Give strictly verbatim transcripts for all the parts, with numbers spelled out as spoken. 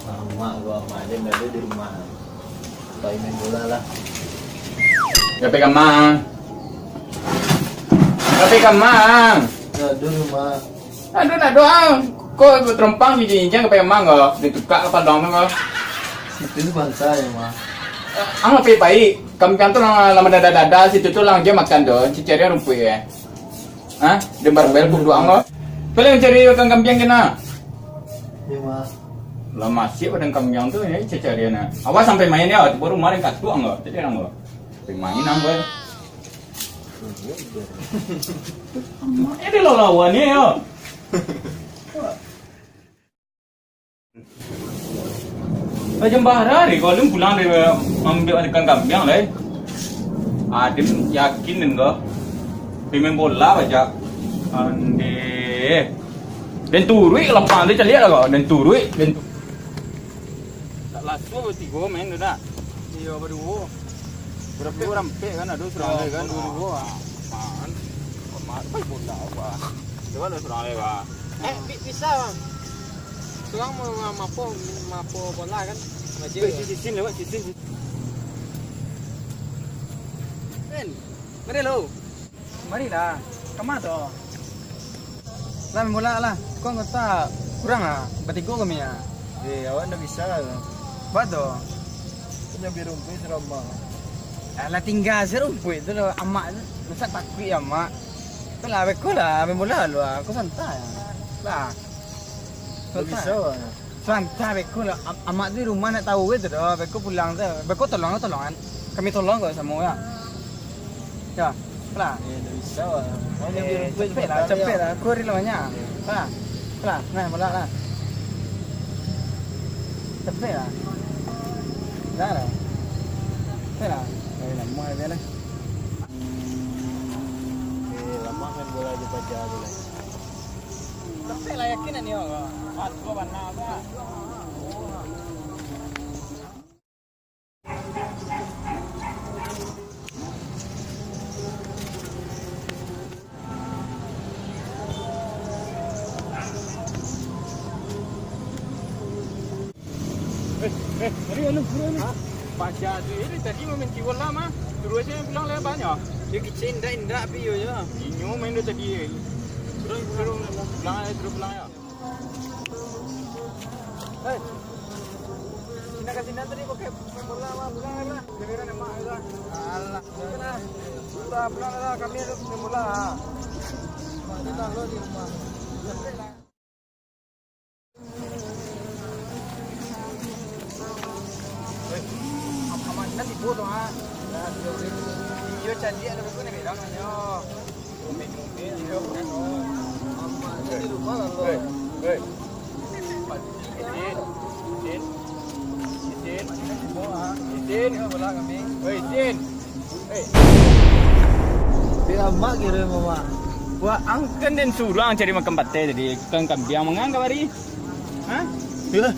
Amak ko, amak den ado di rumah. Pai main bola lah. Gapai kamang. Gapai kamang. Ado rumah. Ado nak doang. Ko terompang si jinjang gapai kamang ko. Ditukak ka paluang tu ko. Itu bantai, Mak. Ang apai pai. Kampiang tu lah, lah mandada-dada situ tu lah, jo makan tu. Cicarian rumpuik eh. Ha? Den barbel pun duang ko. Paling cari makan kampiang kena. Iyo, Mak. Lah masih padang kampiang tu, ya, cari-carian, ah. Awas sampai main, ya, tibo rumah den katuak ko. Jadi urang ko. Sampai main ang ko. Amak, ya, dia lawan ni, ya. Lah jam bara hari ko, alun pulang dari maambiak ikan kampiang lai. Aden yakin den ko. Pai main bola bacak. Ande. Den turuik lapang tu caliak lah ko. Den turuik, den tu-, tak laso batigo main tu dah. Iyo, baduo. Barapo urang pek kan, ado surang lai kan. Baduo-duo, ah. Aman. Aman. Pai bola apa? Coba lah surang lai, Bang. Eh, bi-, bisa, Bang. Surang ma-, ma-, mapo, mapo bola kan? Maje. Weh, sisin lewat, sisin. Men, mari lo. Marilah. Kama tu? Lah, main bola lah. Ko anggota kurang ah. Batigo kami ah. Eh, awak ndak bisa lah. Ba tu? Punyo biar rumpuik sirama. Alah, tingga se rumpuik tu lo, amak tu. Masa takuik amak. Tu lah, beko lah, main bola lu ah. Ko santai. Lah. Ndak bisa, Bang. Santai, beko lah. Am-, amak tu di rumah ndak tahu gitu doh. Beko pulang tu. Beko tolong, tolong kan. Kami tolong ko samo ya. Ya, lah. Eh, ndak bisa, Bang. Mau nyambi Eh, rumpuik capek lah, sebentar, capek ya. Lah. Aku hari lamanya. Lah. Lah, nah, bola lah. Capek lah. Dah lah. Capek lah. Eh, lama dia lah. Eh, lama main bola di paja tu lah. Capek lah, yakin ni, oh. Kuat, kuat, bana, kuat. Eh, eh, mari, anu, mari, anu. Hah? Paja tu, eh, dari tadi main tiwon lah, mah. Suruh aja yang pulang lah, banyak. Dia kecil, indak, indak, tapi yo, yo. Inyo main dari tadi, eh. Suruh, suruh pulang, eh, suruh pulang, ya. Hei. Sina ka sina tadi pakai main bola, mah, pulang, lah. Giliran emak, lah. Alah. Pulang, pulang, lah. Kami ada main bola, ah. Mak, dia dah, lo, di rumah. Sampai lah. Aman, kan tibo tu, ah. Iyo, caliak ada bagus ni, bilang nyo. Ngomel-ngomel, iyo, bukan, oh. Aman, kan di rumah, kan, lo. Hei, hei. Isin, Isin, Isin, Isin. Iyo, bola kami. Hei, Isin. Hei. Dia amak kira mama. Wah, ang kan den surang cari makan patai tadi. Kan kambiang mangang kamari. Hah? Yo.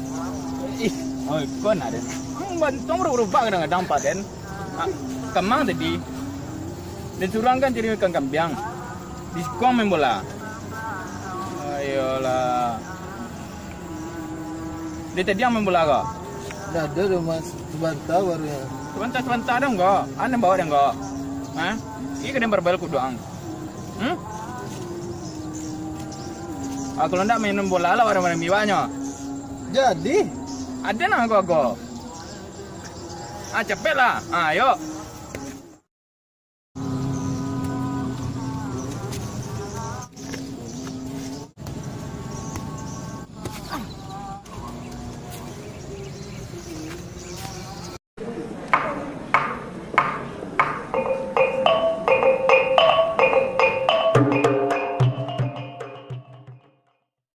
Ih, oi, kon ado. Ang bantong barubah kadang-kadang, Pak Den. Ah, kamang tadi. Den surang kan cari makan kambiang. Di sikuang main bola. Ayolah. Dari tadi ang main bola ko? Ndak ado doh, Mas. Sabanta baru nyo. Sabanta-sabanta dong ko? Anu bawa dong ko? Ha? Iko den barbal kudo ang. Hmm? Ah, kalau ndak main bola lah, barang-barang miwaknyo. Jadi? Ado nang ago-ago. Ah, capek lah. Ah, ayo.